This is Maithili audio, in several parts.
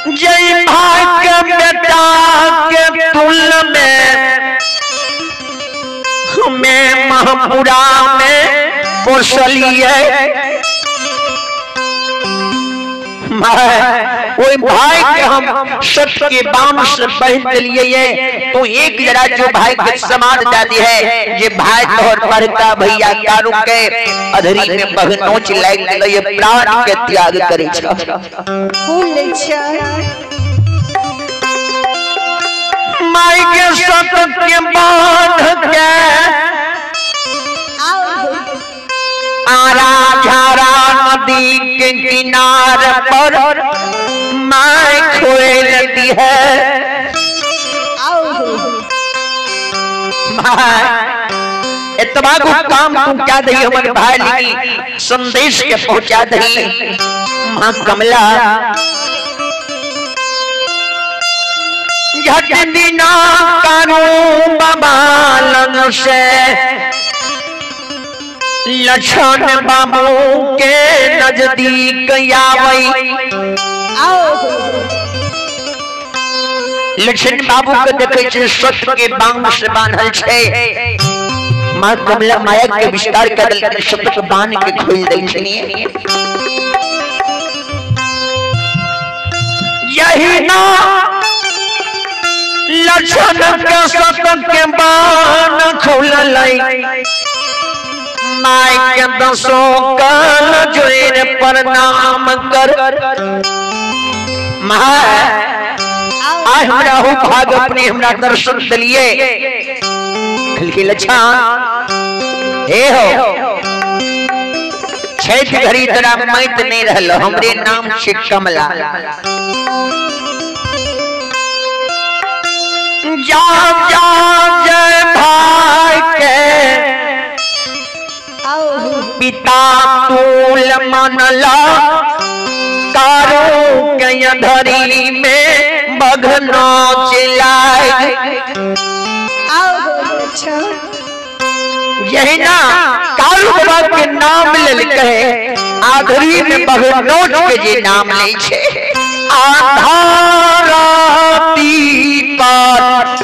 जय भाई के बेटा के तुल में हमें महपुरा में पोसलिए। वही भाई के हम सत के बाम से पहन दिलिए तो एक जरा जो भाई के समाज दादी है ये भाई तोहर बड़का भैया कारू के अधरी में बगनोच लाग गेलै प्राण के त्याग करे छ। माई के सत के बांध के आरा झारा नदी के किनार पर माय खोल दी है। एतबा को काम तू क्या दही हमर भाई लिखी संदेश के पहुंचा दही। मां कमला झट बिना कारू बाबा लन से लक्षण बाबू के नजदीक आवई। लक्षण बाबू के देखे छे सत के बांग से बांधल छे। मां कमला माया के विस्तार कर देलखिन, सत के बांध के खोल देलखिन। यही ना लक्षण के सत के बांध खोललै माय के दसों काल जोर प्रणाम कर। आय हमरा हो भाग अपने हमरा दर्शन दिलिए। खलकी लच्छा हे हो छैठ घड़ी तोरा मैत नहीं रहल, हमरे नाम छे कमला। जा जा जय भाई के पिता तूल मनला कारो के धरी में बघनो चिल्लाए। यही ना कारू बाबा के नाम लेलकै आधरी में बघनोच के जे नाम लै छे। आधारा दीपार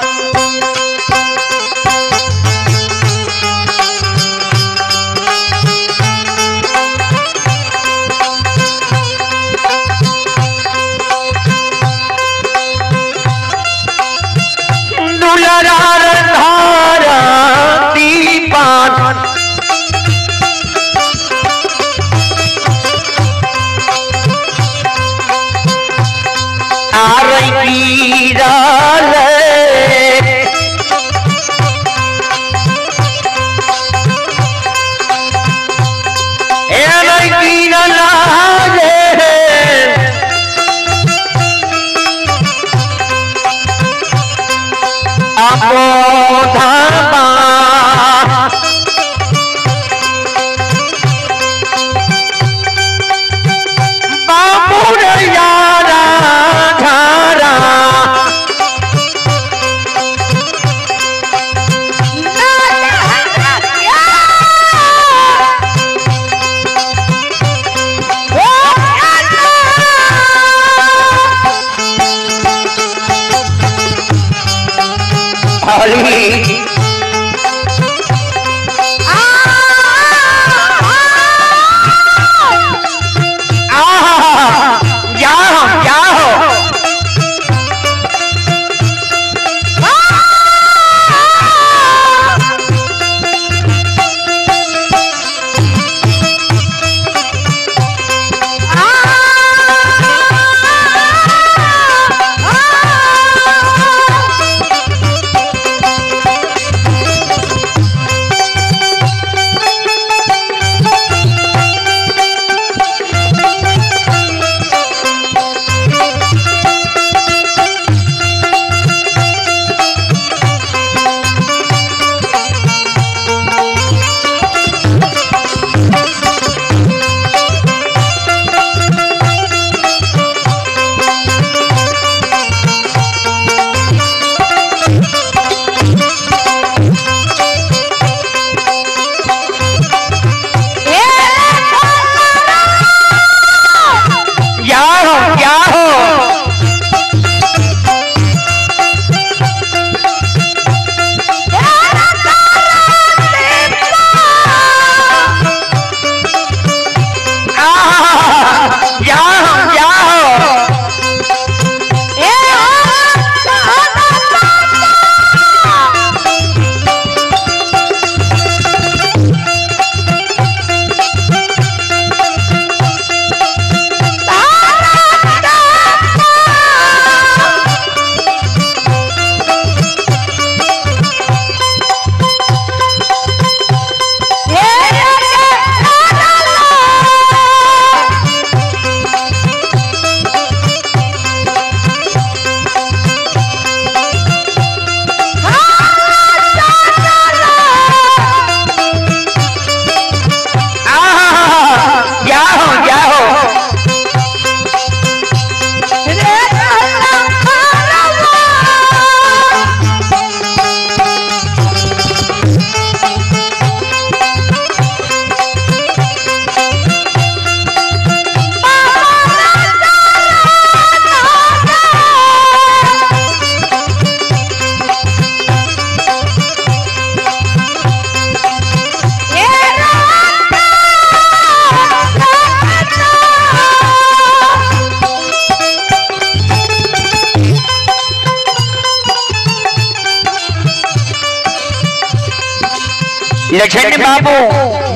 लछन बाबू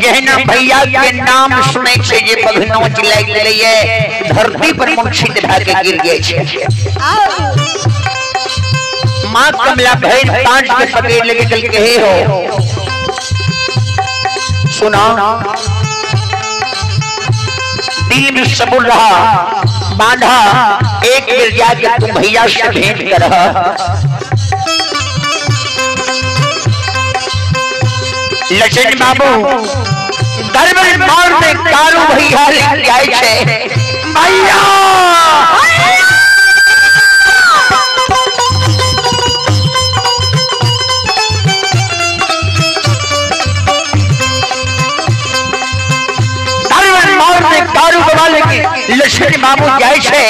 जहना भैया के नाम सुनै छै जे बघनोच लागि गेलैए, धरती पर मूर्छित भए के गिर जाइ छै। माँ कमला भैर पांच के पकड़ लेके चल के हे हो सुना, दिल में सबुर रहा बांधा, एक बेर जाके तुम भैया से भेंट कर। लछन बाबू दरबार मार में कारू भैया ले जाए छे, भैया दरबार मार में कारू बाबा लेके लछन बाबू जाए छे।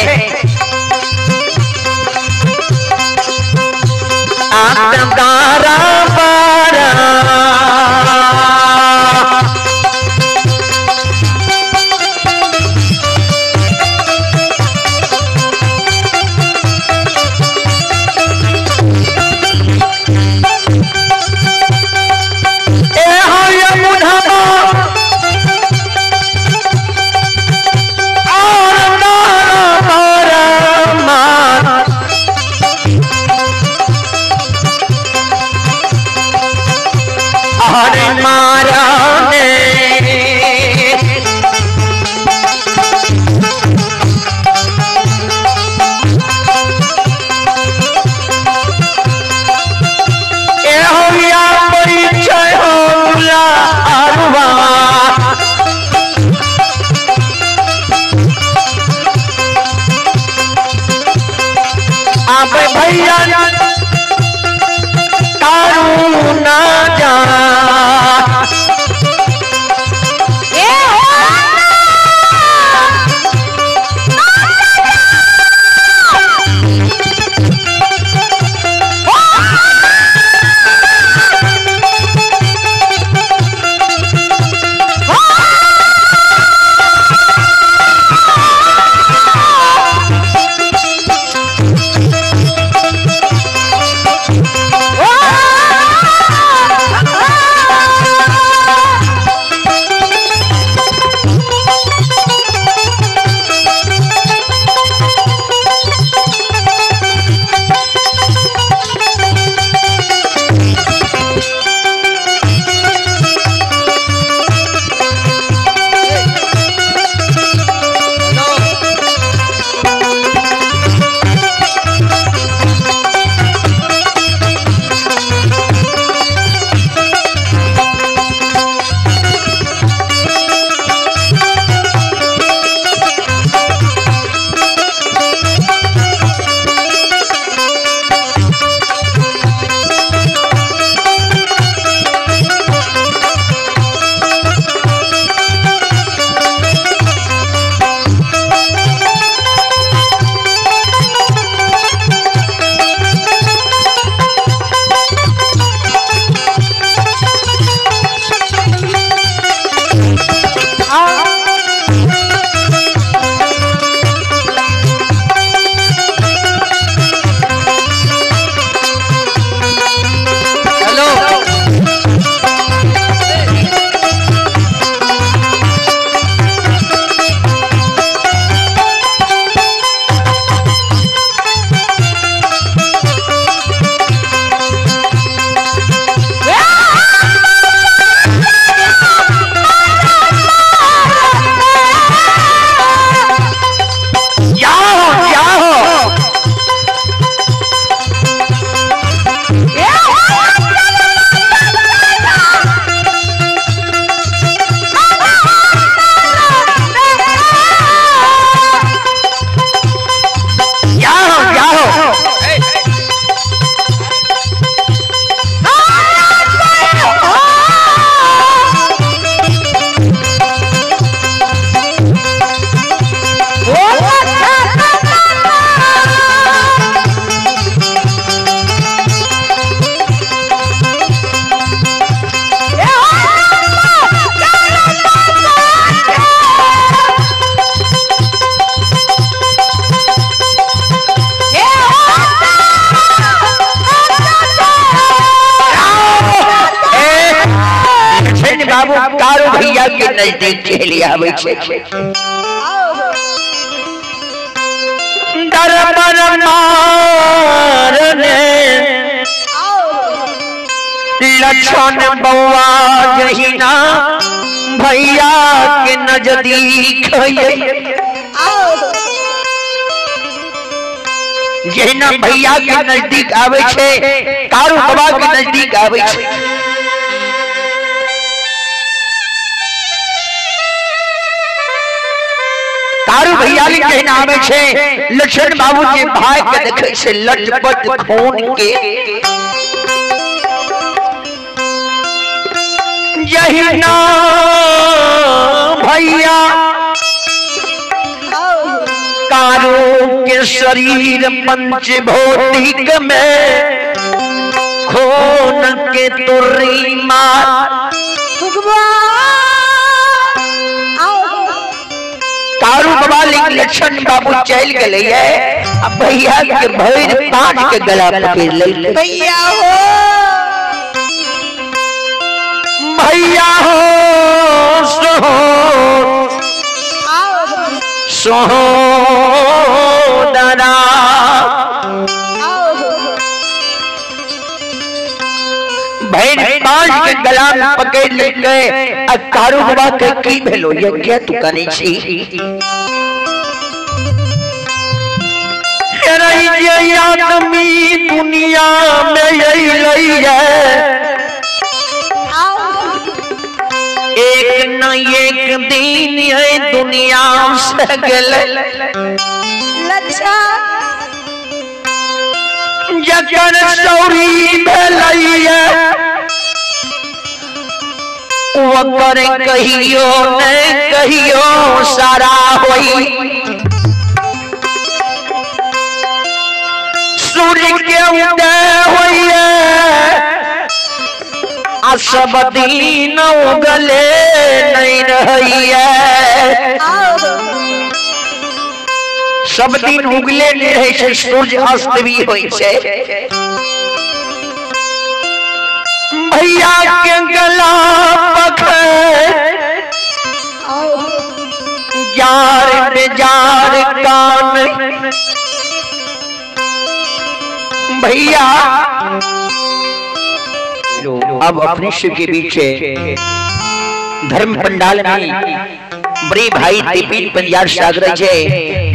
आत्मदारा बारा भैया कारू ना जा Oh! भैया के नजदीक चलि आबै छै। दरबर मारने लक्षण बौआ जहिना भैया के नजदीक जहिना भैया के नजदीक आबै छै, कारू बाबा के नजदीक आबै छै। कारू भैया के जहिना आबै छै, लक्षण बाबू के भाई के देखै छै लटपट खून के। जहिना भैया कारू के शरीर पंच भौतिक में खून के तुर्री मार कारू बाबा लक्षण बाबू चल गए, भैया के भरि पाँच के गला पकड़ ले। भैया हो, भैया हो सोदरा भैर पांच के गला पकड़ ले गए। कारू बाबा के की भेलो ये क्या तू करै छी? आदमी दुनिया में अइलै एक न एक दिन है दुनिया से गेलै। जकर सौरी भेलैया ओकर कहियो न कहियो सारा होई। सूर्य के उदय होइए आ सब दिन उगले नहीं रहैया, सब दिन उगले नहीं रहै छै, सूर्य अस्त भी होइ छै। भैया के गला पकड़ जार बेजार कान भैया। अब अपने शिव के पीछे धर्म पंडाल में बड़े भाई विपिन पंजार सागर जे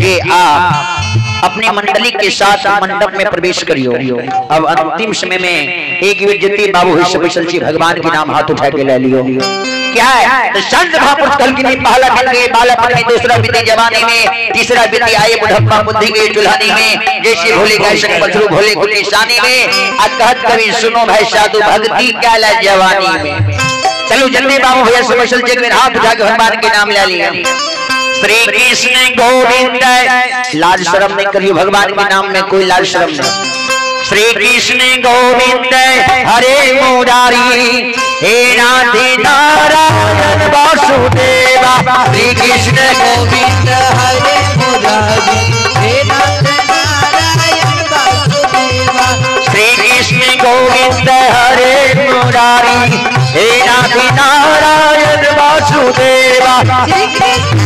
ये आप अपने मंडली के साथ मंडप में प्रवेश करियो। अब अंतिम समय में एक वीर जति बाबू हिस्से भगवान के नाम हाथ उठा के ले लियो। क्या है तो संत महापुरुष कल की नहीं, पहला बन गए बालापन में, दूसरा बीती जवानी में, तीसरा बीती आए बुढ़प्पा बुद्धि गई चुल्हानी में, जैसे भोले गाय संग बछरू भोले को निशानी में। आ कहत कवि सुनो भाई साधु भक्ति काला जवानी में। चलो जल्दी बाबू भैया समझल जग में हाथ उठा के भगवान के नाम ले लिया। श्री कृष्ण गोविंद। लाज शर्म नहीं करियो भगवान के नाम में, कोई लाज शर्म नहीं। श्री कृष्ण गोविंद हरे मुरारी, हे राधे नारायण वासुदेवा। श्री कृष्ण गोविंद हरे मुरारी, हे राधे नारायण वासुदेवा। श्री कृष्ण गोविंद हरे मुरारी, हे राधे नारायण वासुदेवा। श्री कृष्ण